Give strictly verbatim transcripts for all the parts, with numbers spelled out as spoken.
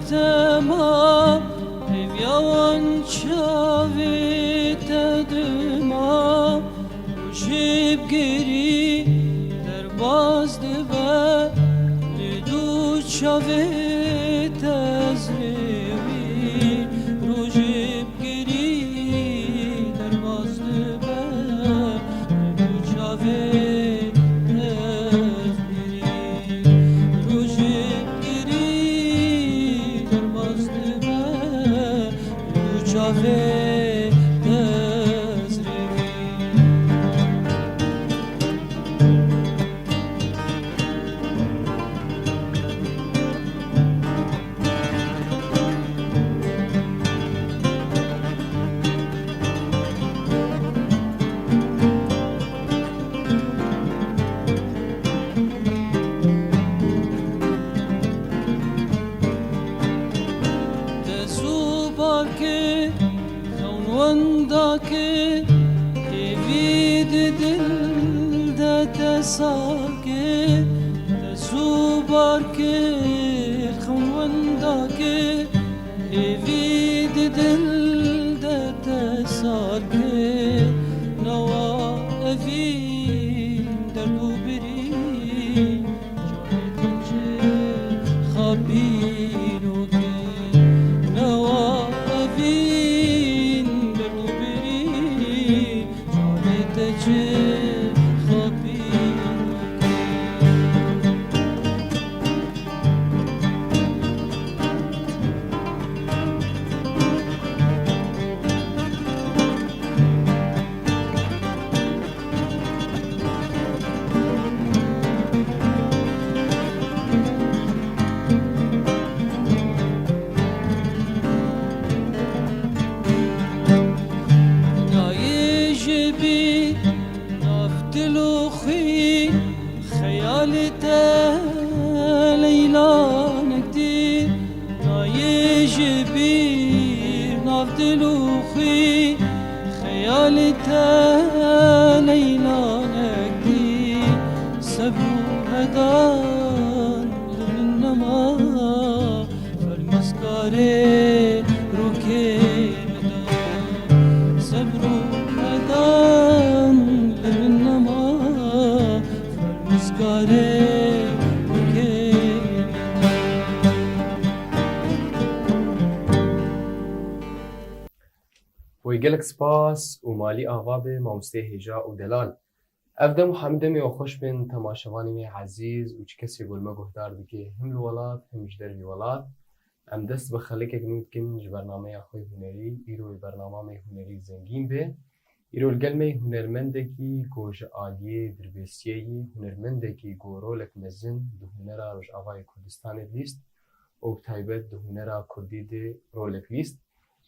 Te ma hêviya wan çavê te dima, rojê bi gerî derbas dibe, lê du çavê te ez rêwî, rojê bi gerî derbas dibe, lê du çavê te ez rêwî, rojê bi gerî derbas dibe, lê du çavê te ez rêwî. Te zû barkê, xewn wendakê, hêvî di dil de te sakê. Te zû barkê, xewn wendakê, hêvî di dil de te sakê. Newa evîn derd û birî, çavê te çi xapînokê. Newa evîn derd û birî, çavê te çi xapînokê. Nayê ji bîr nav dil û xwî, xeyalê te leylanek dî. Nayê ji bîr nav dil û xwî, xeyalê te leylanek dî. Sebr û hedan li min nema, fermiskarê rûkê min da. Sebr û hedan li min nema, fermiskarê rûkê min da. Wê gelek spas û malî ava be, mamosteyê hêja û delal. Ev dem û hemî demê we xweş bin, temaşevanê me ezîz û çi kesê ku li me guhdar dike, him li welat, him ji dervî welat. Em dest bi xelikek nû dikin ji bernameya xwe hunerî. Îro yê bernama me hunerî zengîn be. Îro li gel me hunermendekî ku ji aliyê dirbêsiyê yî, hunermendekî ku rolek mezin di hunera Rojavayê Kurdistanê dilîst û bi taybet di hunera kurdî de rolek lîst.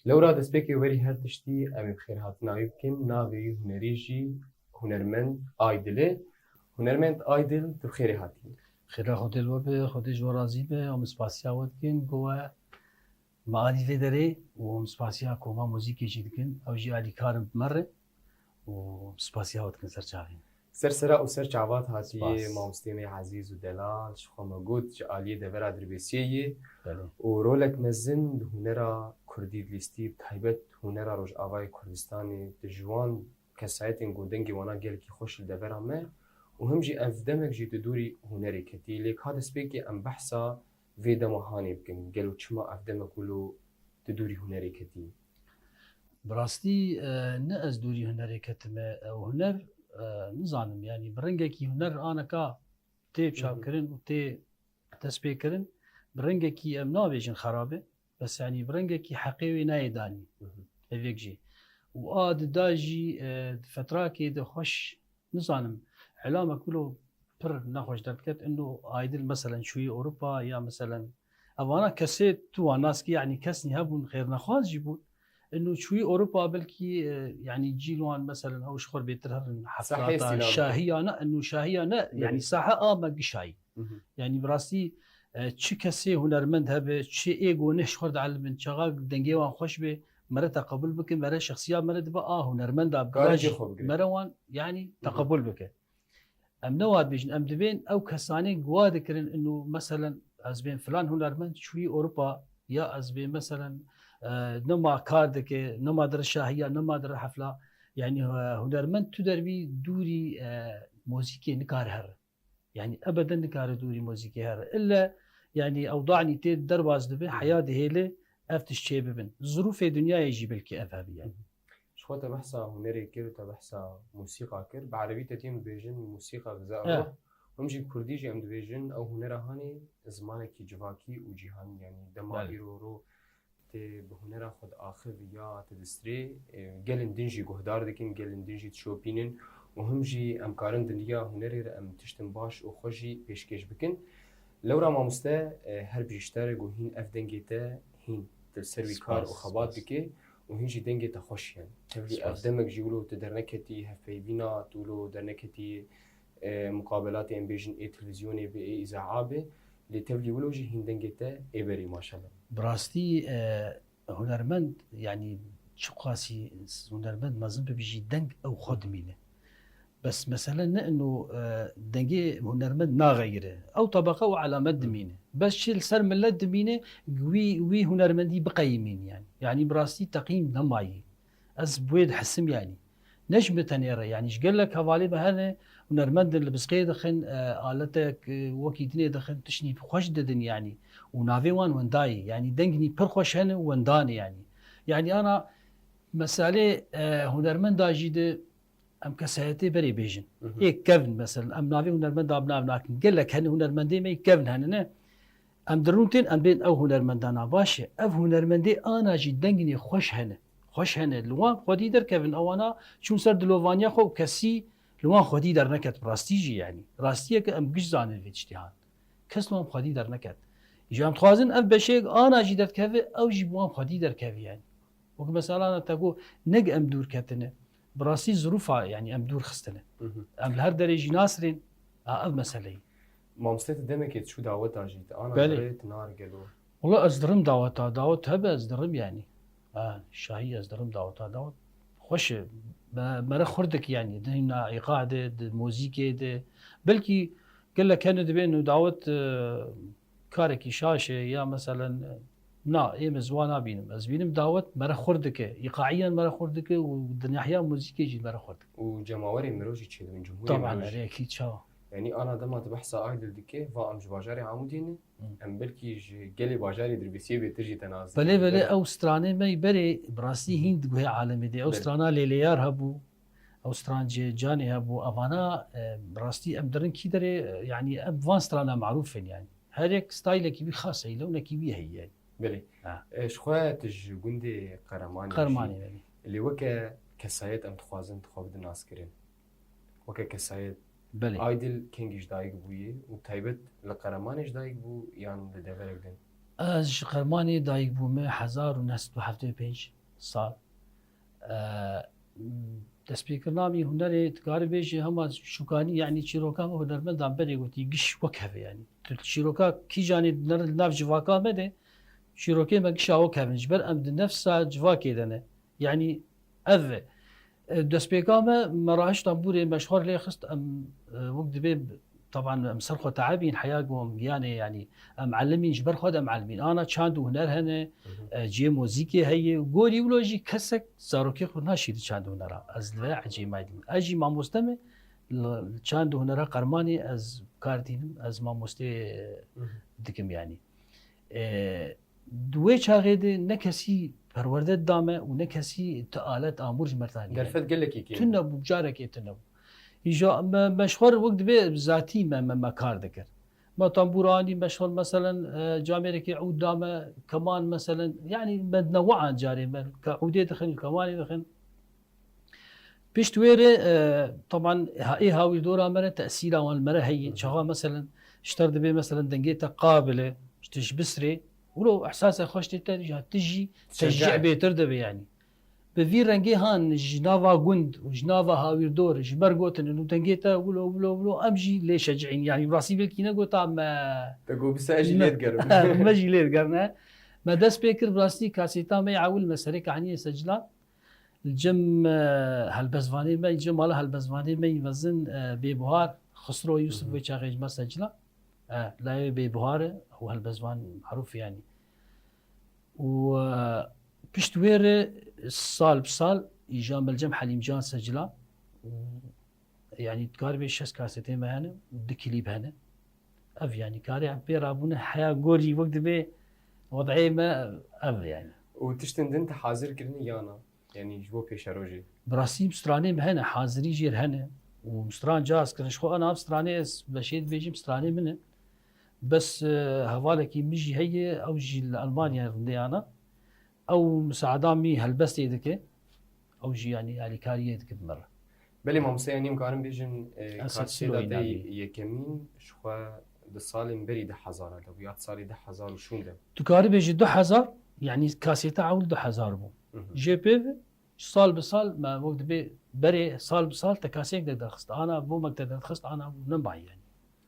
Lewra destpêkê û berî her tiştî em ê bi xêrhatina wî bikin. Navê wî hunerî jî hunermend Aydil e. Hunermend Aydil, tu bi xêrê hatî. Xêra Xwedê li we be, Xwedê ji we razî be. Em spasiya we dikin ku we me anî vê derê û em spasiya koma muzîkê jî dikin. Ew jî alîkar in bi me re û spasiya we dikin ser çavê. Ser sera û ser çavat hatiyê, spas, mamostê me ezîz û delal, ji xwe me got, ji aliyê devera dirbêsiyê yê. Belê. Û rolek mezin di hunera kurdî dilîstî, bi taybet hunera Rojavayê Kurdistanê, di ji wan kesayetên ku dengê wana gelekî xweş li devera me û him jî ev demek jî di dûrî hunerê ketî. Lê ka destpêkê em behsa vê dema hanê bikin. Gelo çima ev demek wilo di dûrî hunerê ketî? Bi rastî, e, ne ez dûrî hunerê ketime. Ew huner, e, nizanim, yanî bi rengekî huner aneka tê Hı hı. çapkirin û tê destpêkirin, bi rengekî em nabêjin xerab e, bes yanî bi rengekî heqê wê nayê danî. Hı hı. Hevêk jî. Û a dida jî, e, di fetrakê de xweş, nizanim, îlamek wilo pir nexweş derdiket, ino Aydil meselen çûyî Ewropa ya meselen evana kesê tu wan nas kî, yanî kesnî hebûn xêrnexwaz jî bûn. Ino çûyî Ewropa belkî, e, yanî cîl wan meselen ew ji xwe bêtir herin Sahê hefrata sîlan. Şahiya ne, ino şahiya ne, Belê. yanî sahe a me gişayî. Hı hı. Yanî bi rastî, e, çi kesê hunermend hebe, çi ê goneh ji xwe dielibin, çaxa dengê wan xweş be, mere teqebul bikin, mere şexsiya mere dibe a hunermenda bi Kare cê xwe bigire. Mere wan, yanî Hı hı. teqebul bike. Em ne wa dibêjin, em dibên ew kesanê guwa dikirin ino, meselen, Ez bên filan hunermend çûyî Ewropa, ya ez bên meselen, e, nema kar dike, nema dire şahiya, nema dire hefla. Yanî, e, hunermend tu dervî dûrî, e, muzîkê nikare here. Yanî ebeden nikare dûrî muzîkê here. Îlle, yanî, ewdanî tê derbas dibe, heya dihêle ev tişt çê bibin. Zirûfê dinyayê jî belkî ev hebî, yanî. Ji xwe te behsa hunerê kir, te behsa musîqa kir. Bi erebî te têm dibêjin musîqa giza ruh. Hûn jî bi kurdî jî em dibêjin, ew hunera hanê zimanekî civakî û cîhanî, yanî dema îro ro tê bi hunera xwe diaxiv ya te distirê, e, gelên din jî guhdar dikin, gelên din jî dişopînin û him jî em karin di riya hunerê re em tiştin baş û xweş jî pêşkêş bikin. Lewra mamoste, e, her bijî ji te re ku hîn ev dengê te hîn tu li ser wî kar û xebat dikê û hîn jî dengê te xweş e. Tevlî ev demek jî wilo tu derneketî hevpeyvîna, tu wilo derneketî, e, muqabelatê em bêjin ê televîzyonê be, ê îzaa be, lê tevlî wilo jî hîn dengê te ê berê maşallah. Bi rastî, e, hunermend, yanî çiqasî hunermend mezin bibe jî deng ew xwe dimîne. Bes mesele ne ino, e, dengê hunermend naxeyire. Ew tebeqa û elamet dimîne. Bes çi li ser milet dimîne, wî, wî hunermendî biqeyimîn yanî. Yanî bi rastî teqîm nemayî. Ez bi wê dihisim yanî. Ne ji min tenê re, yanî ji gelek hevalê me hene, hunermend in li bizqê dixin, e, aletek, e, wekî dinê dixin, tiştî xweş didin yanî. Û navê wan wendayê, yanî dengî pir xweş hene û wendanê yanî. Yanî ana meselê, e, hunermenda jî de em kesayetê berê bêjin. Ê kevn mesela, em navê hunermenda bi nav nakin. Gelek hene hunermendê me yê kevn hene ne. Em di rûn tên, em bên ew hunermendana baş e. Ev hunermendê ana jî denginê xweş hene. Xweş hene. Li wan xwedî derkevin. Ewana çûn ser dilovaniya xwe û kesî li wan xwedî derneket. Bi rastî jî yanî. Rastiyeke em giş zanin vê tiştê han. Kes li wan xwedî derneket. Ji em dixwazin ev beşê ana jî derdikeve, ew jî bi wan xwedî derkevî yanî. Wek mesela te got, ne em dûr ketine. Bi rastî zirûfa, yanî em dûr xistine. Em li her derê jî nasirên, a, ev meseleyî. Mamoste, tu demekê diçû daweta jî, tu ana Belê. Berê, tu nar gelo. Wala ez dirim daweta, dawet hebe ez dirim yanî. Ha, şahî ez dirim daweta, dawet xweş e. Me, mere xurdik yanî, di hîna îqa de, di muzîkê de. Belkî gelek hene dibên û dawet, e, karekî şaş e ya meselen, na, ê min ziwan nabînim. Ez bînim dawet mere xurt dike. Îqaiyen mere xurt dike û di nahya muzîkê jî mere xurt dike. Û cemawerê mirov jî çêdibin, cumhurê Taban mirov jî. Erê, ekî çawa. Yanî ana dema tu behsa Aydil dike, va em ji bajarê Amûdê ne, Hı. em belkî ji gelê bajarê Dirbêsiyê bêtir jî te nas dikin. Belê, belê, ew stranê me yî berê, bi rastî Hı. hîn di guhê alemê de. Ew Belê. strana Lêlêyar hebû. Ew stran cê canê hebû, evana, e, bi rastî em dirin kî derê, e, yanî em van strana marûf in yanî. Her yek staylekî wî xas heye, lewnekî wî heye yanî. Belê. Ha. E, ji xwe tu ji gundê Qeremanê Qeremanê jî. Belê. Lê weke kesayet em dixwazin tu xwe bidin naskirin. Weke kesayet. Belê. Aydil kengî ji dayik bûye û taybet li Qeremanê ji dayik bû yan li deverek din? Ez ji Qeremanê dayik bûme hezar û neh sed û heftê û pênc sal. E, destpêkirina min hunerê, dikarî bêjî hema şûkanî, yanî çîroka me hunermendan berê gotî, giş wek heve yanî. Tu çîroka kîjanê di nav civaka me de, çîrokê me gişa wek hevin. Ji ber em di nefsa civakê de ne. Yanî ev e. E, destpêka me, me rahişt tembûrê me ji xwe lê xist, em, e, wek dibê Taban em ser xwe teebîn, heya ku em giyanê, yanî em elimîn, ji ber xwe de em elimîn. Ana çand û huner hene, Hı hı. e, cihê muzîkê heye. Gorî wilo jî kesek zarokê xwe naşî di çand û hunera. Ez li vê ecêmayî dibim. Ez jî mamoste me, li, li çand û hunera Qermanê ez kar dînim, ez mamostê, e, Hı hı. dikim yanî. E, Di wê çaxê de ne kesî perwerde didame û ne kesî ti alet amûr ji me re danî. Derfet gelekî kêm. Tune bû, carekê tune bû. Îja me, me ji xwe re wek dibê zatî me, me, me kar dikir. Me tambûr anî, me ji xwe re meselen, e, camêrekê ûd dame, keman meselen, yanî me di newean carê me, ke ûdê dixin, kemanê dixin. Pişt wê re, e, taban, ha-, ê hawîrdora me re tesîra wan li me re heye. Hı hı. Çaxa, meselen, ji te re dibê, meselen, dengê te qabil e, ji tu ji bisrê, wilo ehsasa xweş tê te, ya tu jî teşcî bêtir dibe, yanî. Bi vî rengê han ji nava gund û ji nava hawîrdor, ji ber gotin û dengê te wilo, wilo, wilo, em jî lê şecîn. Yanî, bi rastî belkî negota me. Te got, bisa ez jî lê digerim. Me jî lê digerine. Me dest pê kir, bi rastî, kasêta me yê ewil me serê kehniyê secila. Li cem, e, helbestvanê me, li cem mala helbestvanê me yî mezin, e, Bêbuhar, Xisro Yûsif Hı hı. wê çaxê ji me secila. E, layê Bêbuhar e, ew helbestvan marûf e yanî. Û, e, pişt wê re sal bi sal îja Melcem Helîmcan Secila, û, yanî dikarî bê şeş kasetê me hene, du klîp hene. Ev yanî karê em pê rabûne heya gorî wek dibê wed'ê me ev yanî. Û tiştên din te hazir kirine ya na? Yanî ji bo pêşerojê? Bi rastî stranê me hene, hazirî jê re hene. Û stran caz kirin. Ji xwe nav stranê ez beşê dibêjim stranê min e. Bes, e, hevalekî min jî heye, ew jî li Elmanya rindeyana. Ew misaada min helbestê dike. Ew jî yanî alîkariyê dike bi min re. Belê mamoste, yanî em karin bêjin, e, Ez kasêta siloyî te nabî. Yekemîn ji xwe di salên berî du hezar de bû ya di salê du hezar û şûn de. Tu karî bêjî du hezar, yanî kasêta ewil du hezar bû. Hı hı. Jê pê ve sal bi sal me wek dibê berê sal bi sal te kasêk de derxist. Ana bo me te derxist, ana bo ne bay yanî.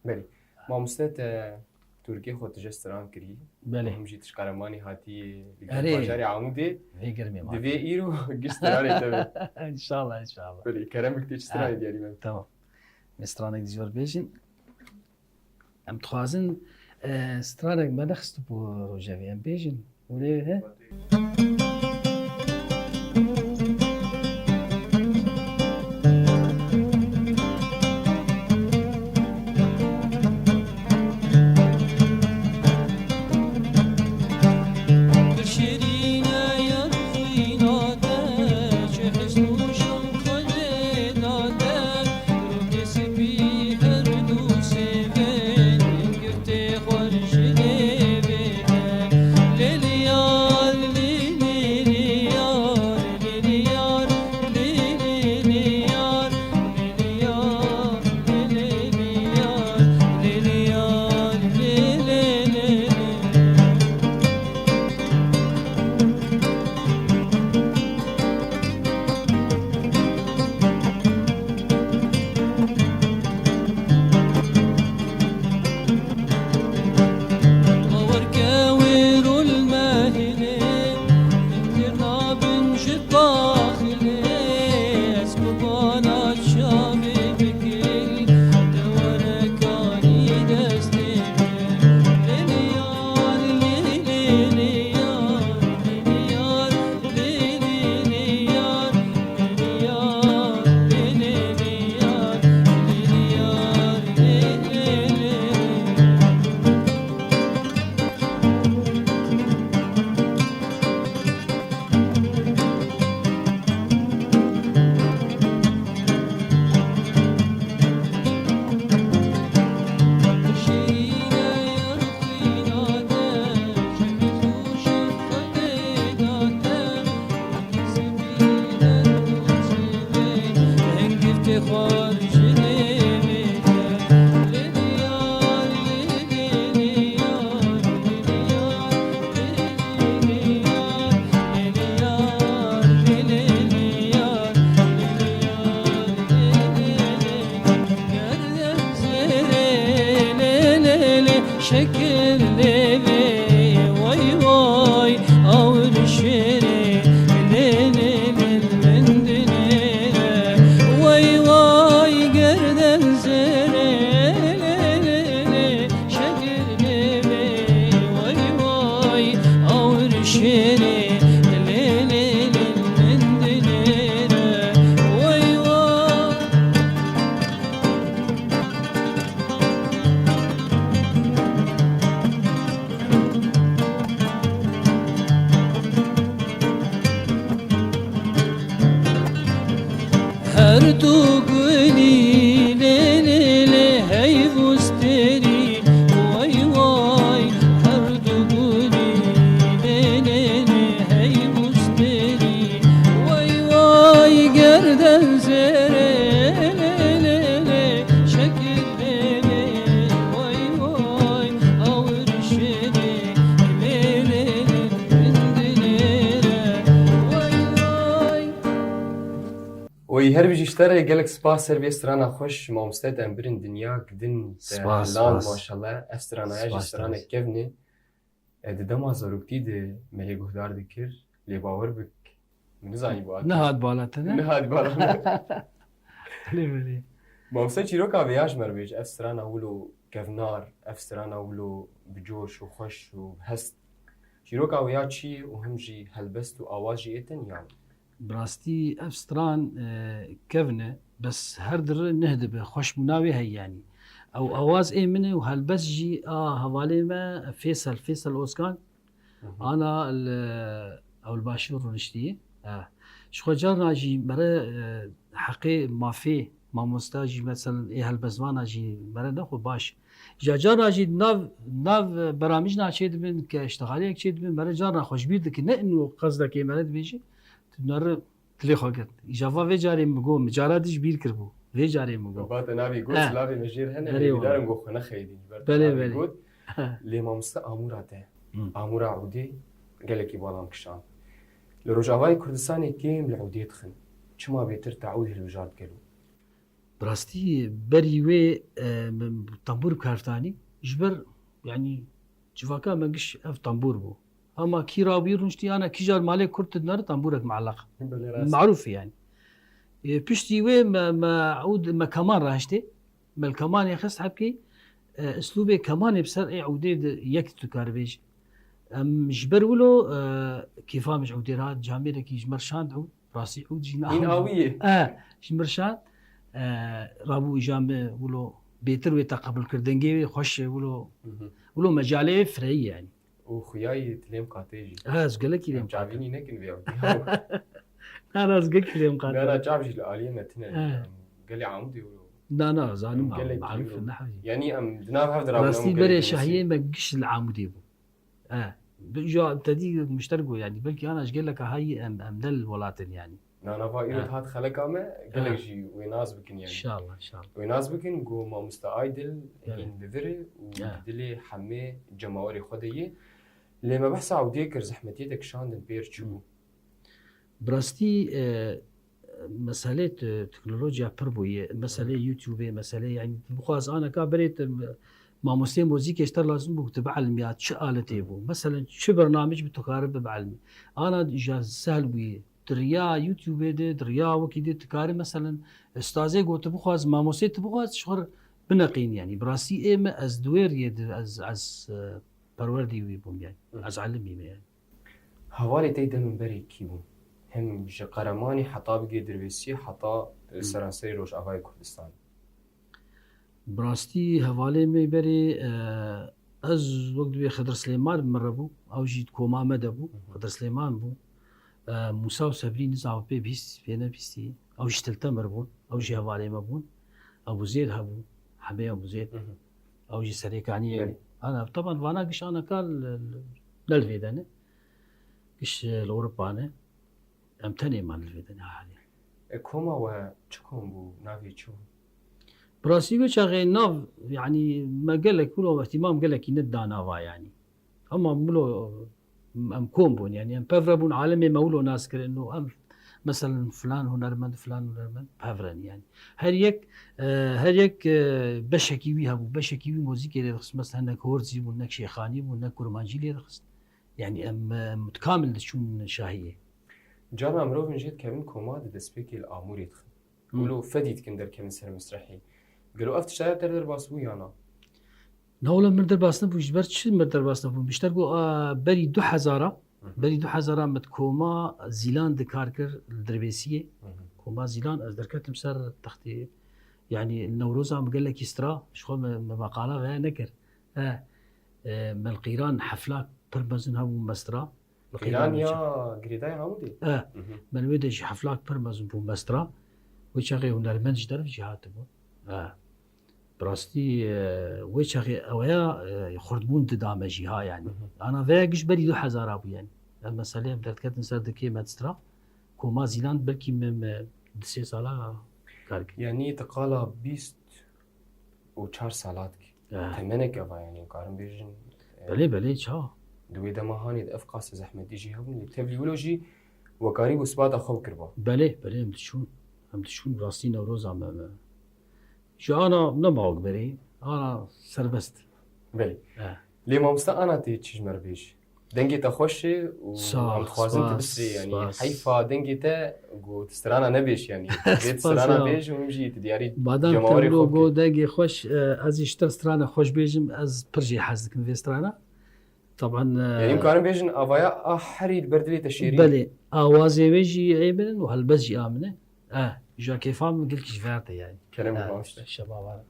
Belê. Mamoste, te Tirkiyê xwe tije stran kirî. Belê. Hûn jî tij Qeremanî hatî li Erê. Bajarê Amûdê. Vê germê ma. Divê îro giş stranê te be. Înşallah, înşallah. Belê, kerem bik tê çi stranê Ha. diyarî me. Tamam. Me stranek dijwar bêjin. Em dixwazin, e, stranek me nexistibû rojevê. Em bêjin. Û lê he? Oy, her bijî ji te re, gelek spas ser vê strana xweş, mamoste, em birin dinya gidin te Spas, helan, spas. Maşallah. Ev strana ya jî Spas, stranek spas. kevn e. E, di dema zaroktî de me lê guhdar dikir, lê bawer bik, min nizanî bû. Nihat bala te ne? Nihat bala me. Belê, belê. Mamoste, çîroka vê ya ji me re bêje, ev strana wilo Kevnar, ev strana wilo bi coş û xweş û bi hest. Çîroka wê ya çi ye û him jî helbest û awaz jî ê tenê yan? Bi rastî ev stran, e, kevn e, bes her dire neh dibe, xweşbûna wê heye yanî. Ew awaz ê min e û helbest jî a hevalê me Fêsel, Fêsel Ozkan, Hı hı. ana li, ew li başûr rûniştî. E, ji xwe carna jî mere, e, heqê mafê mamosta jî, meselen ê helbestvana jî mere nexwe baş. Îja carna jî nav, nav beramîjna çê dibin ke îştixaliyek çê dibin, mere carna xwe ji bîr dikin. Ne ino qezdekê mere dibêjî, tu nere dilê xwe girt. Îja va vê carê min got, min cara dî ji bîr kiribû. Vê carê min got. Ba te navê got, Eh. silavê me jêr hene, Erê hêvîdar wala. im got xwe nexeyidî. Ji ber te Belê, navê belê. got. Lê mamoste amûra te. Hı. Amûra ûdê gelekî bala min kişand. Li Rojavayê Kurdistanê kêm li ûdê dixin. Çima bêtir te ûd hilbijart gelo? Bi rastî berî wê, e, min tembûr bi kar tanî. Ji ber, yanî, civaka me giş ev tembûr bû. Hema kî rabûyî rûniştî, ana kîjar malê Kurd dinere tembûrek muelleq. Belê rast. Marûf e yanî. E, piştî wê me, me ûd, me keman rahiştê. Me li kemanê xist hebkê, e, îslûbê kemanê bi ser ê ûdê de yek tu karibêj. Em ji ber wilo, e, kêfa min ji ûdê re hat, camêrekî ji me re şand û rastî ûd jî Hîn awî ye. E, ji me re şand, e, rabû îja me wilo bêtir wê te qebûl kir, dengê wê xweş e, wilo, Hı hı. wilo mecalê wê fireyî yanî. Û xuyayî tu lêm qatê jî. Ha, ez gelekî lêm Em qatê. çavînî nekin vê ûdê. Na, na, ez gelekî lêm qatê. Na, na, çav jî li aliyê me tune. He. Em gelê Amûdê wilo. Na, na, zanim Em gelekî marûf wilo. ne hewî. Yanî em di nav hev de rabûn, Rastî em berê gelekî şahiyê nesî. me giş li Amûdê bû. E, bi-, ja te dî mişter got, yanî belkî ana ji geleka hayî em, em ne li welatin yanî. Nana va îro Ha. hat xeleka me, gelek Ha. jî wê nas bikin yanî. İnşallah, inşallah. Wê nas bikin ku mamoste Aydil Evet. hîn li vir e û Ha. di dilê hemê cemawerê xwe de ye. Lê me behsa ûdê kir, zehmetiyê te kişandin pêr çi bû? Hı. Bi rastî, e, meselê te-, teknolojiya pir bûye. Meselê Hı. YouTubeê, meselê, yanî, tu bixwaz aneka berê te, mamosteyê muzîkê ji te lazim bû ku tu bielimiya çi aletê bû. Meselen çi bernamej bi tu kare bi bielmî. Ana îja sehil bûye. Di riya YouTubeê de, di riya wekî de tu kare, meselen, ustazê got tu bixwaz, mamostê tu bixwaz, ji xwe re bineqîn, yanî. Bi rastî ê me, ez di wê riyê de, ez, ez, e, perwerdî wî bûm, yanî. Hı. Ez elimî me, yanî. Hevalê te yê demin berê kî bûn? Hem ji qeremanî heta bigê dirvêsiyê, heta, e, Hı. seranserê Rojavayê Kurdistanê. Bi rastî hevalê me berê, e, ez wek dibê Xedir Silêman bi min re bû, ew jî di koma me de bû, Hı hı. Xedir Silêman bû. E, Mûsa û Sebrî nizanim pê bîst, pê nebîstî. Ew jî Til Temir bûn, ew jî hevalê me bûn. Ebû Zêd hebû, Hemê Ebû Zêd. Hı hı. Ew jî Serêkaniyê. Belê. Ana, teban vana giş aneka li, li, ne li vê de ne. Giş, e, li Ewropa ne. Em tenê man li vê de ne halê. E, koma we çi kom bû, navê çi bû? Bi rastî wê çaxê nav, yanî me gelek wilo îhtîmam gelekî nedida nava yanî. Hema wilo em kom bûn, yanî em pev re bûn, alemê me wilo nas kirin û em, meselen, filan hunermend, filan hunermend pev re ne yanî. Her yek, e, her yek, e, beşekî wî hebû, beşekî wî muzîkê lê dixist, meselen, ne Hordzî bûn, ne Şêxanî bûn, ne Kurmancî lê dixist. Yanî em, em kamil diçûn şahiyê. Carna mirovên jê dikevin koma di destpêkê li Amûrê dixin. Hı. Wilo fedî dikin derkevin ser mesrehê. Gelo ev tişta ya te derbas bû ya na? Na wele min derbas nebû, ji ber çi min derbas nebû? Mişter got, a, berî du hezara, Hı hı. berî du hezara min di koma Zîlan di kar kir li Dirbêsiyê. Hı hı. Koma Zîlan ez derketim ser textê. Yanî Newroza min gelekî stra, ji xwe me, me meqala veya nekir. E, e, me li Qîran heflak pir mezin hebû mestra. Li Qîran Qîran ya çi? Girêdayê Amûdê? E, Hı hı. me li wê de jî heflak pir mezin bû mestra. Wê çaxê hunermend ji derve jî hatibûn. E, bi rastî, e, wê çaxê ew ya, e, xurtbûn dida me jî ha yanî. Hı hı. Ana veya giş berî du hezara bû yanî. Ev meselê em derdiketin ser dikê mestra. Koma Zîlan belkî me, me di sê sala kar kir. Yanî tu qala bîst û çar sala dikî. Eh. Temenek eva, yanî, karin bêjin, eh, Belê, belê, ça? Di wê dema hanê de ev qas zehmetî jî hebûn, lê tevlî wilo jî wekarî û sibata xwe bikiriba. Belê, belê, em diçûn, em diçûn rastî Newroza me, me. Ji ana nema wek berê, ana serbest. Belê. Eh. Lê mamoste ana tê çi ji me re bêjî? Dengê te xweş e û Sağ ol, em dixwazin tu spas, bisrê, yanî spas. Heyfa dengê te ku tu strana nebêj, yanî. Vê tu Spas strana ya. Bêj û him jî tu diyarî Madem cemawerê te xwe bikî. Dengê xweş, e, ez jî ji te strana xweş bêjim, ez pir jî hez dikim vê strana. Taban, e, Yanî em karin bêjin avaya a herî li ber dilê te şêrîn. Belê, awazê wê jî ê min in û helbest jî a min e. Eh, ji kêfa min gelkî ji ver te yani. Kerem Eh, baş. Şebaba.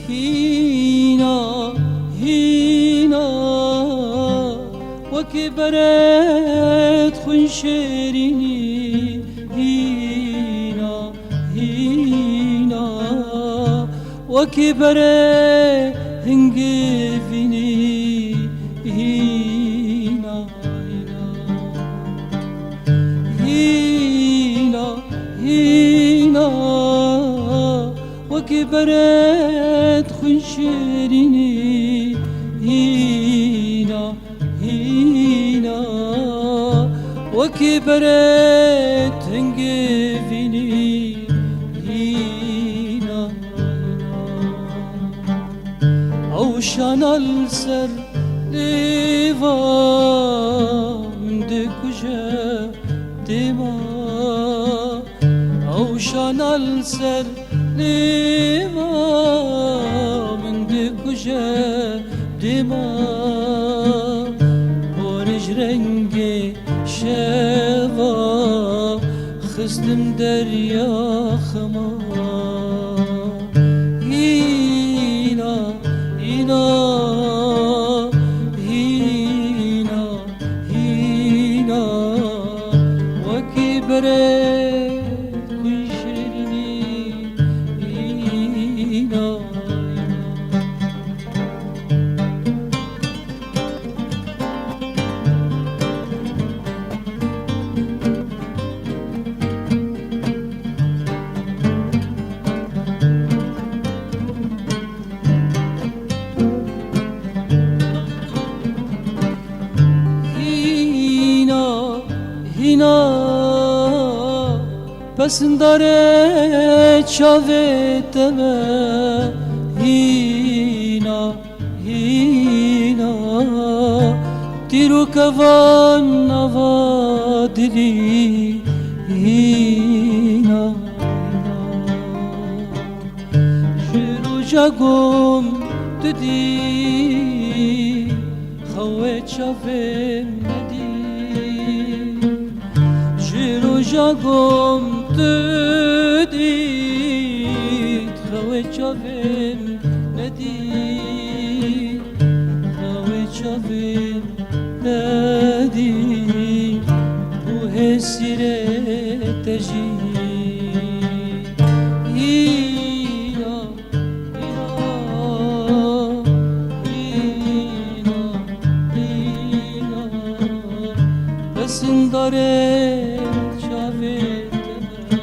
Hîna, hîna, wekî berê xwîn şêrînî. Hîna, hîna, wekî berê hingivînî. Hîna, hîna, hîna, hîna, wekî berê xwîn şêrînî. Hîna, hîna, wekî berê hingivînî. Hîna, hîna, ew şana li ser lêva min dikuje dêma. Ew şana li ser lêva min dikuje dêma. Hûn ji rengê şeva xistim derya xema. Hîna, hîna, hîna, hîna, wekî berê xwîn şêrînî. Hîna, hîna. Hîna, hîna, pesindare çavê te me. Hîna, hîna, tîr û kevan nava dilî. Hîna, hîna, ji roja ku tu dî xewê çavê me dî. Ji roja ku tu dît xewê çavê me dî. Xewê çavê me dî, û hêsîrê te jî. Hîna, hîna, hîna, hîna, pesindare çavê te me.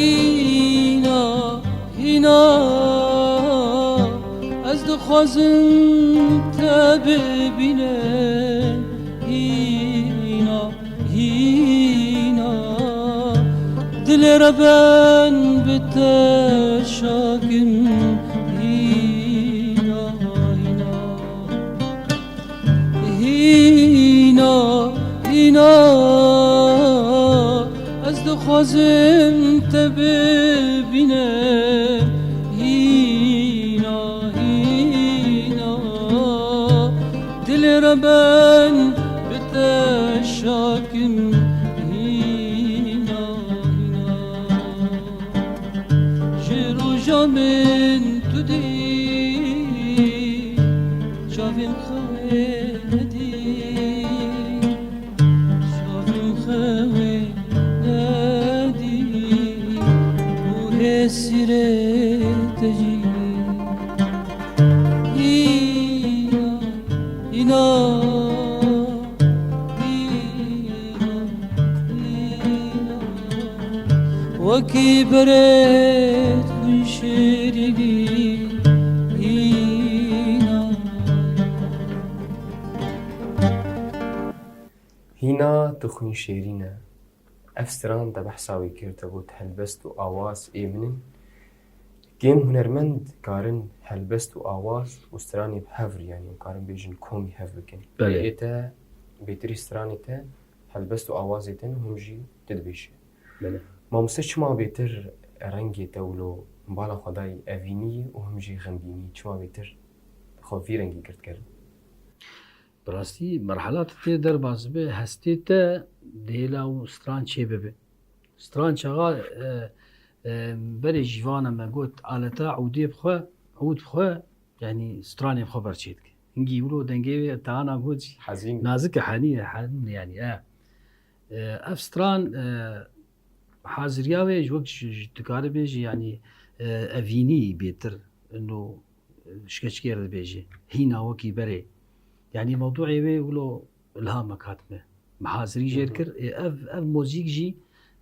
Hîna, hîna, ez dixwazim te bibînim. Hîna, hîna, dilê re ben bi te şakim. Hîna, hîna. Hîna, hîna, ez dixwazim te bibînim. Hîna, hîna, dilê re ben bi te şakim. Hîna, hîna, ji roja min tu dî. Çavên xewê nedî, çavên xewê nedî. Hîna, hîna, hîna, hîna. Wekî berê xwîn şêrînî, hîna. Hîna tu xwîn şêrîn e. Ev stran te behsa wî kir, te got helbest û awaz ê min in. Kêm hunermend karin helbest û awaz û stranê bi hev re, yanî em karin bêjin komî hev bikin. Belê. Ê te bêtirî stranê te helbest û awazê te ne, hûn jî tu dibêjî. Belê. Mamoste, çima bêtir rengê te wilo bala xwe dayî evîniyê û hûn jî xemgînî? Çima bêtir xwe vî rengî girtkerin? Bi rastî merhela tu tê derbas bibe, hestê te dihêla û stran çê bibe. Stran çaxa, e, e, berê jîvana me got, aleta ûdê bi xwe, ûd bi xwe, yanî stranê bi xwe berçê dike. Hingî wilo dengê wê te ana got jî Hezîn. Nazik e, henî ye, henî yanî, e. E, ev stran, e, haziriya wê ji wek ji, ji dikare bêjî, yanî, e, evînî bêtir, ino, e, şkeçkêr dibêjî. Hîna wekî berê. Yanî mewdûê wê wilo ilhamek hat me. Me hazirî jê Hı hı. kir. E, ev, ev mozîk jî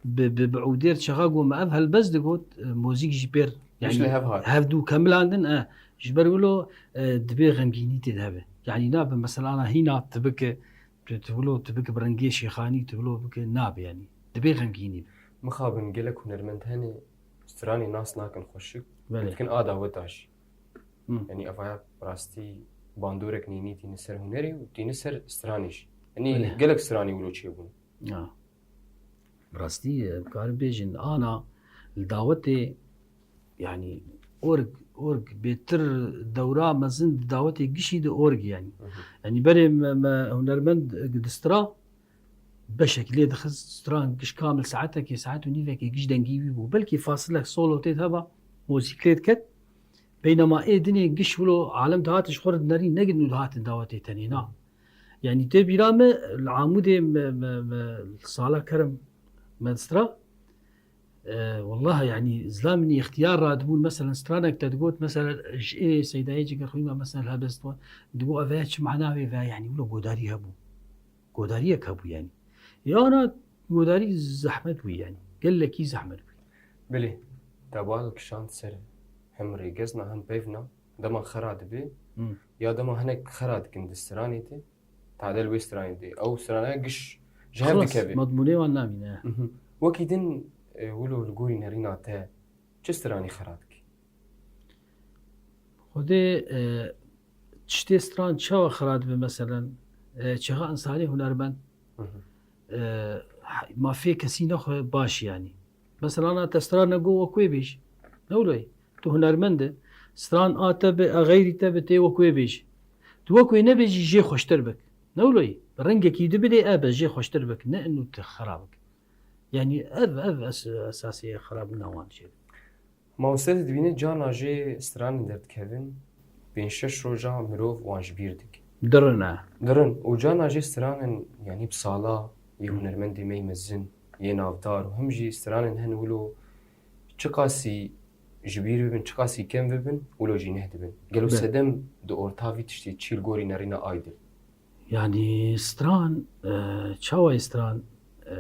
bi, bi, bi ûdêr çaxa got me, ev helbest digot, e, mozîk jî pêr, Giş yanî li hev hat. Hevdû kemilandin, e, ji ber wilo, e, dibê xemgînî tê de hebe. Yanî nabe mesela ana hîna tu bike, tu, tu wilo tu bike bi rengê şêxanî, tu wilo bike, nabe yanî. Dibê xemgînî be. Mixabin gelek hunermend hene, stranê nas nakin xweşik, Belê. dikin a daweta jî. Hı. Yanî evaya rastî bandorek nînî tîne ser hunerê û tîne ser stranê jî. Yanî Belê. gelek stranê wilo çêbûne. Ya. Bi rastî, e, karin bêjin, ana li dawetê, yanî org, org bêtir dewra mezin di dawetê gişî de org yanî. Hı hı. Yanî berê me, me hunermend distira, beşek lê dixist, stran giş kamil saetekê, saet û nîvekê giş dengî wî bû. Belkî fasilek solo tê de heba, mozîk lê diket. Beynema ê dinê giş wilo alem dihatin ji xwe re dinerîn, ne gidin û dihatin dawetê tenê, na. Yanî tê bîra me, li Amûdê me, me, me, sala kerem me distira. E, wallah, yanî, zilamînî ixtiyar radibûn, meselen, stranek te digot, meselen, ji ê Seydayê Cigerxwîn me, meselen, helbest wan, digot, "Ev çi mana wê ve?" Yanî, wilo godarî hebû. Godariyek hebû, yanî. Ya na godarî zehmet bû, yanî. Gelekî zehmet bû. Belê, te bal kişand ser hem rêgezna, hem peyvna, dema xera dibe, Hmm. ya dema hinek xera dikin di stranê de, tadel wê stranê de. Ew strana giş ji hev Xilas, dikeve. Madmûnê wan namîne. Mhm. Wekî din, e, wilo li gorî nerîna te çi stranî xera dike? Xwedê, e, tiştê stran çawa xera dibe, meselen, e, çaxa insanê hunermend, Mhm. e, ha-, mafê kesî nexwe baş, yanî. Mesela, na te stran ne go wek wê bêjî. Ne wilo ye? Tu hunermend e. Stran a te be, a xeyrî te be, tê wek wê bêjî. Tu wek wê nebêjî, jê xweştir bik. Ne wilo ye? Bi rengekî di bidê, e be, jê xweştir bik. Ne inu te xera bik. Yanî ev, ev es-, esasê xerabûna wan jê. Mamoste, dibîne carna jê stranên derdikevin, pênc şeş roja mirov wan ji bîr dike. Dirin e. Dirin. Û carna jê stranên, yanî bi sala yê hunermendê me yê mezin, yê navdar û him jî stranên hene wilo çiqasî ji bîr bibin, çiqasî kem bibin, wilo jî neh dibin. Gelo Be. sedem di orta vî tiştê çi li gorî nerîna aydil? Yanî stran, e, çawa ye stran? E,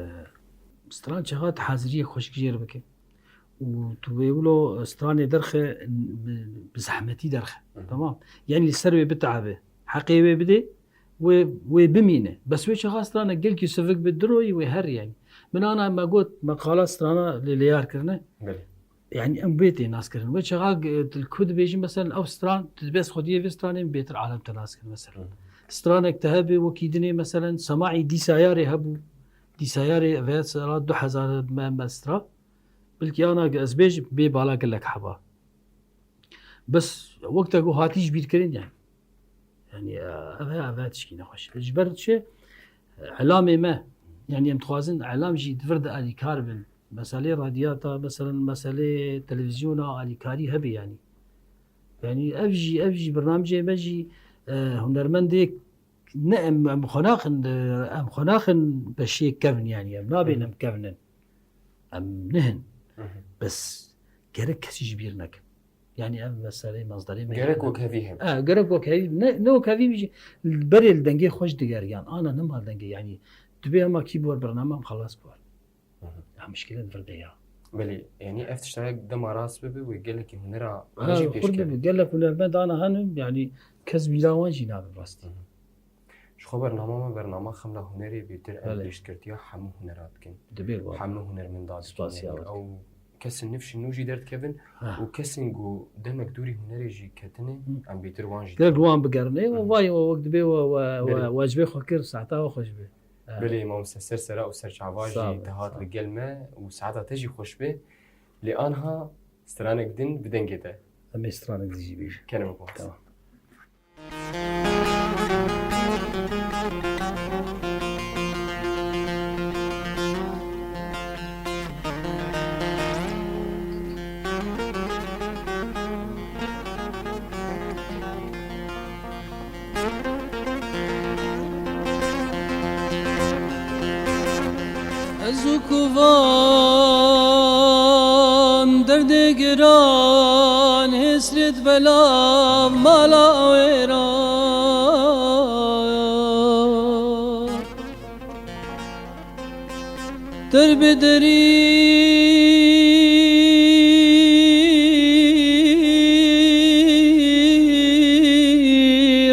stran çaxa tu haziriyê xweşik jê re bike. Û tu wê wilo stranê derxe, bi, bi zehmetî derxe. Hı hı. Tamam. Yanî li ser wê bitabe. Heqê wê bidê, wê, wê bimîne. Bes wê çaxa stranek gelkî sivik bi diroyî wê her yanî. Min ana me got, me qala strana lê lêyar kirine. Belê. Yanî em bê tê nas kirin. Wê çaxa g-, tu li ku dibêjî, meselen, ew stran, tu dibê ez xwediyê vê stranê min bêtir alem te nas kir, meselen. Hı. Stranek te hebe, wekî dinê, meselen, semaî dîsayarê hebû. Dîsayarê vê sala du hezar me, me stra. Bilkî ana ez bêjim, bê bala gelek heba. Bes wek te got hatî ji bîr kirin yani. Yani, e, ev, ev tişkî nexweş. Ji ber çi? Elamê me. Yani em dixwazin elam jî di vir de alîkar bin. Meselê radyata, meselen meselê televîzyona alîkarî hebe yani. Yani ev jî, ev jî bernamecê me jî, e, hunermendê ne em, em xwe naxin, em xwe naxin beşê kevn yani. Em nabên Hı hı. em kevnin. Em nihin. Hı hı. Bes gerek kesî ji bîr nekin. Yanî ev meseleyê mazdarê me Gerek yani. Wekhevî hebe. Ha, gerek wekhevî, ne, ne wekhevî jî berê li dengê xwe jî digeriyan. Ana nema dengê, yanî dibê hema kî bi wer bername em xelas bi wer. Hı hı. Ya mişkile di vir de ya. Belê, yanî ev tişta dema rast bibe wê gelekî hunera Ha, me jî pêş xurt keve. Bibe. Gelek hunermend ana henin, yanî kes bîra wan jî nabe rastî. Hı hı. Ji xwe bernama me bernama Xemla Hunerê bêtir em Belê. Pêşkirtiya hemû hunera dikin. Dibê wa. Hemû hunermenda dikin. Spasiya yanî we dikin. Ew kesên nifşên nû jî derdikevin Ha. Û kesên ku demek dûrî hunerê jî ketine, Hı. Em bêtir wan jî Gerek dikin. Wan bigerine, Hı hı. Vay, we wek dibê we, we, we, Belê. Wecibê xwe kir, saeta we xweş be. Ha. Belê, mamoste ser sera û ser çava Sağ jî ol, te hat sağ ol. Li gel me û saeta te jî xweş be. Lê anha stranek din bi dengê te. Em ê stranek din jî bêjin. Kerem ku. Tamam. Ez û kovan derdê giran, hesret belav mala wêran. Der bi derî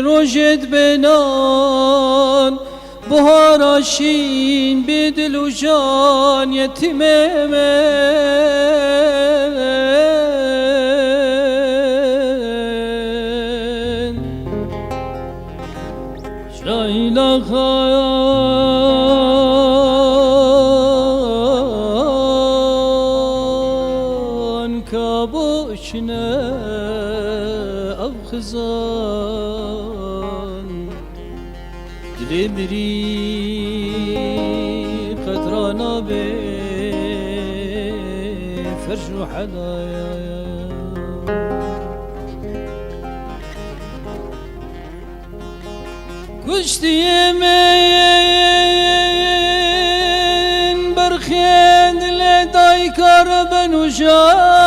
rojê dibe nan, bihara şîn bê dil û jan yetîmê min. Şayla xayan ka boşne ev xizan. Dilê mirî qetra nabe ferj û helaya. Kuştiyê min berxên dilê dayka re ben û jan.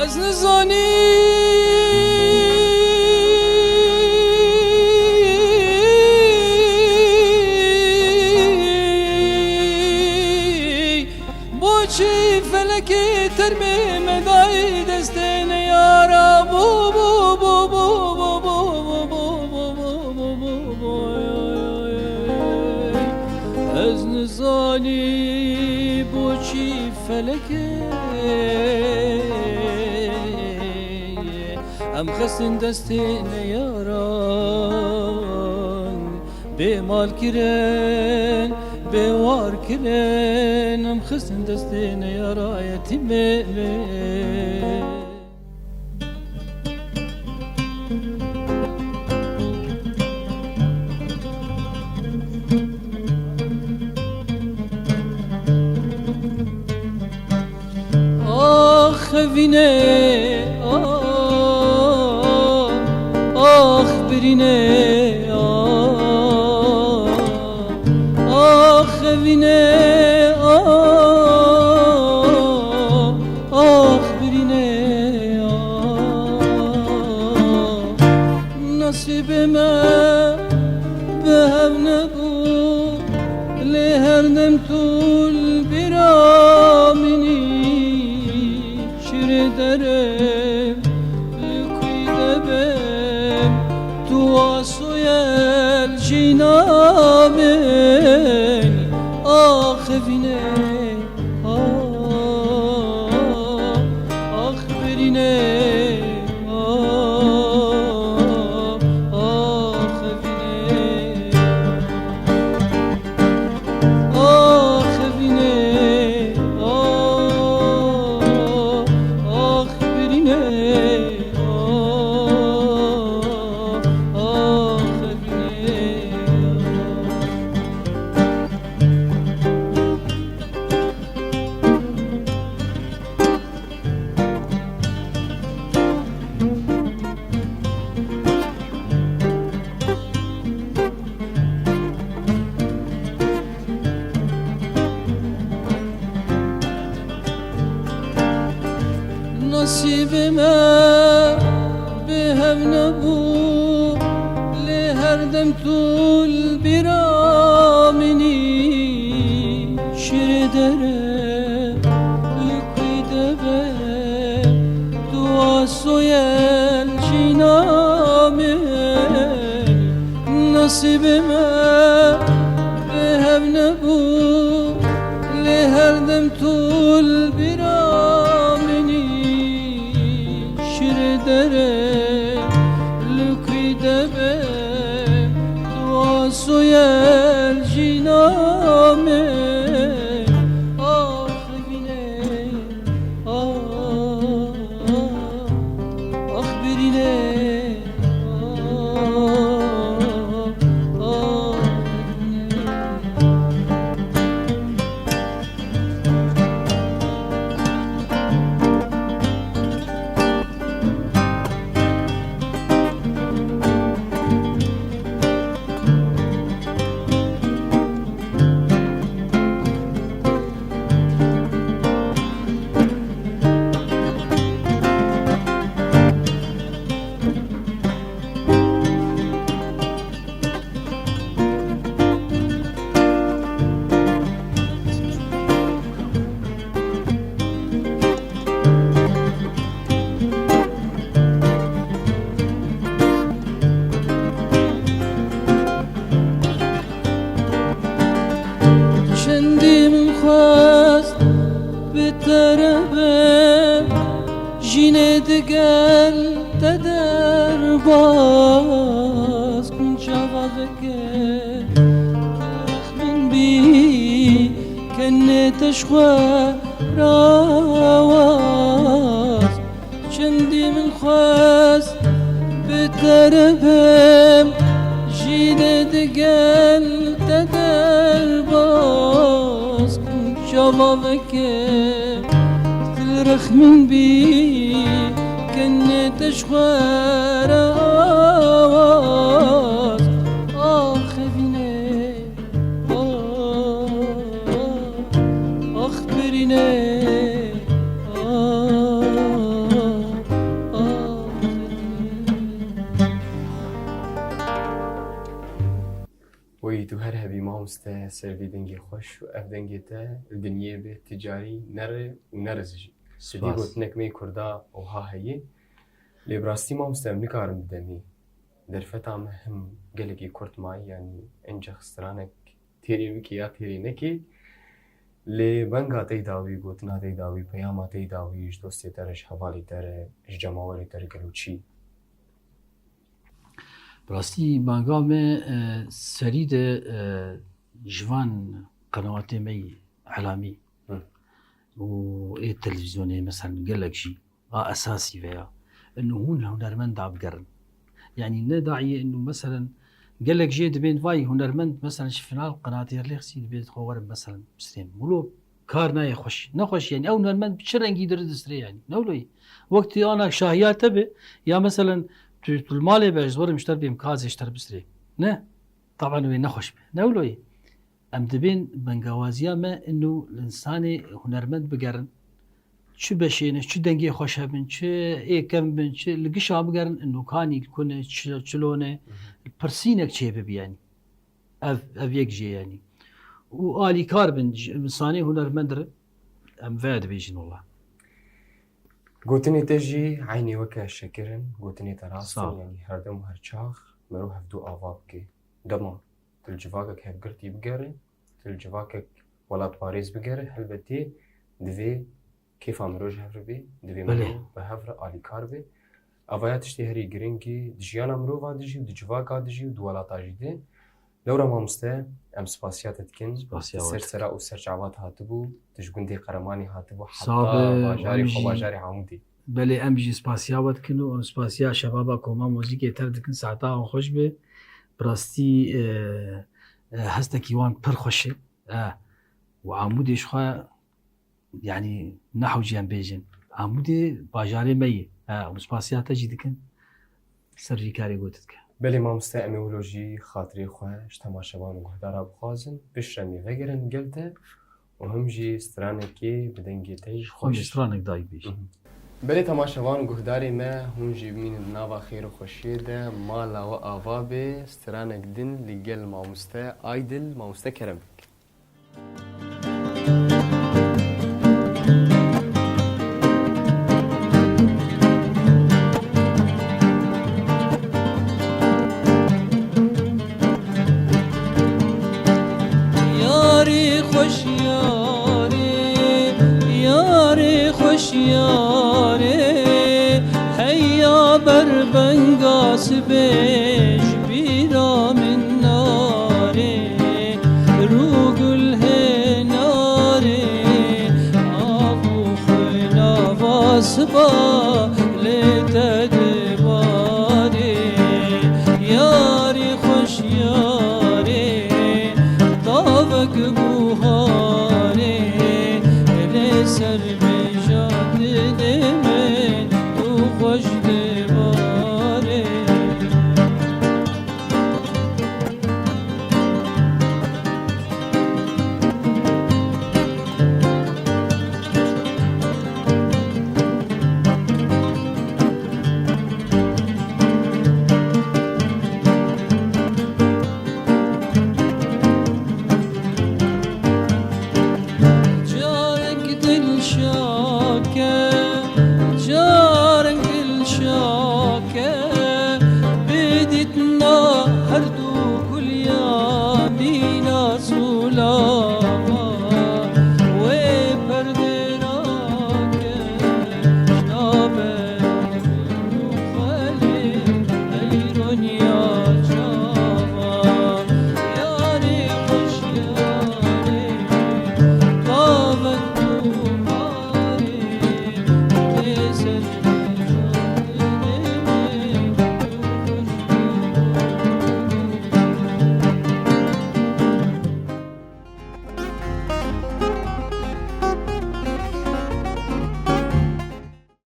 Ez nizanî boçî felekê termê me dayî destê neyara. Bo, bo, bo. Ez nizanî boçî felekê em xistin destê neyaran. Bê mal kirin, bê war kirin, em xistin destê neyara yetîmê min. Ax evîne, ax, ax birîne, ax, ax evîne, ax, ax birîne, ax. Nasîbê me bi hev nebû, lê her dem tu li bîra min î. Şirê derê li kûyî de be, tu asoyel jîna min. Ax evîne, ax, ax birîne, ax, ax evîne. Ax evîne, ax, ax birîne, ax, ax evîne. Her dem tu li bîra min î, şirê dere li ku de be, tu asoyel jîna min. Nasîbê me bi hev nebû, lê her dem tu li bîra min î, şirê dere li ku de be, tu asoyel jîna min. Ax evînê, ax, ax birînê, ax, ax evînê. Çendî min xwest bi te re bim, jînê digel te derbas, kum çava veke rexmîn bî, kenê te ji xwe rawaz. Çendî min xwest bi te re bim, jînê digel te derbas, kum çava veke tu rexmîn bî, kenê te ji xwe re awaz. Ax evînê, ax, ax birînê, ax, ax evînê. Wey tu her hebî mamoste ser vî dengê xweş û ev dengê te li dinyê bi ticarî nere û neriz jî. Spas. Ti dî gotinek me yê Kurda oha heye. Lê bi rastî mamoste em nikarin bi demê. Derfeta me him gelekî kurt mayî, yanî encex stranek têrê bikî ya têrê nekî. Lê benga te yê dawî, gotina te yê dawî, peyama te yê dawî ji dostê te re, ji hevalê te re, ji cemawerê te re gelo çi? Bi rastî banga me, e, serî de, e, ji van qenawatê me yî îlamî Hı. û ê televîzyonê, meselen, gelek jî a esasî veya inu hûn li hunermend dabigerin. Yanî ne daî inu, meselen, gelek jê dibên vay hunermend, meselen, ji final qenatê Yerlêxsî dibê xwe werin, meselen, bisrên. Wilo kar nayê xweş. Ne xweş, yanî ew hunermend bi çi rengî diri disrê, yanî. Ne wilo ye. Wek tu ana şahiya te be, ya, meselen, tu, tu li malê be, ez werim ji te bêm kazê ji te bisrê. Ne. Taban wê ne xweş be. Ne wilo ye. Em dibên bengawaziya me inu li însanê hunermend bigerin. Çi beşê ne, çi dengê xweş hebin, çi ê kevn bin, çi li gişa bigerin, inu kanî li ku ne, çi, çilo ne, Hı hı. pirsînek çêbibi, yanî. Ev, ev yek jê, yanî. Û alîkar bin, ji însanê hunermend re, em vê dibêjin, wela. Gotinê te jî eynî weke şekir in, gotinê te rast in, Sağ ol. yanî her dem û her çax mirov hevdû ava bike. Dema tu li civakek hevgirtî bigere, tu li civakek welatparêz bigere, helbetî divê kêfa mirov ji hev re bê, divê Belê. mirov bi hev re alîkar bê. Ava ya tiştê herî giringî di jiyana mirova de jî û di civaka de jî û di welata jî de. Lewra mamoste, em spasiya te dikin. Spasiya Ser we dikin. sera û ser çava te hatibû, tu ji gundê Qeremanî hatibû, Sağ heta be, bajarê em xwe, jî bajarê Amûdê. Belê, em jî spasiya we dikin û em spasiya şebaba Koma Muzîkê tev dikin. Saeta wan xweş be. Bi rastî, e, e, hestekî wan pir xweş e. E, û Amûdê ji xwe, yanî, nehewcî em bêjin. Amûdê bajarê me ye. E, û spasiya te jî dikin. Ser vî karê got dike. Belê mamoste, em ê wilo jî xatirê xwe ji temaşevan û guhdara bixwazin. Piştre em ê vegerin gel te û him jî stranekê bi dengê te jî Xwe xweş. jî stranek dayî bêjin. Mhm. Belê temaşevan û guhdarê me, hûn jî bimînin di nava xêr û xweşiyê de, mala we ava bê, stranek din li gel mamoste Aydil, mamoste Kerem. Yarê xweş yarê, yarê xweş yarê, heya ber benga sibê ji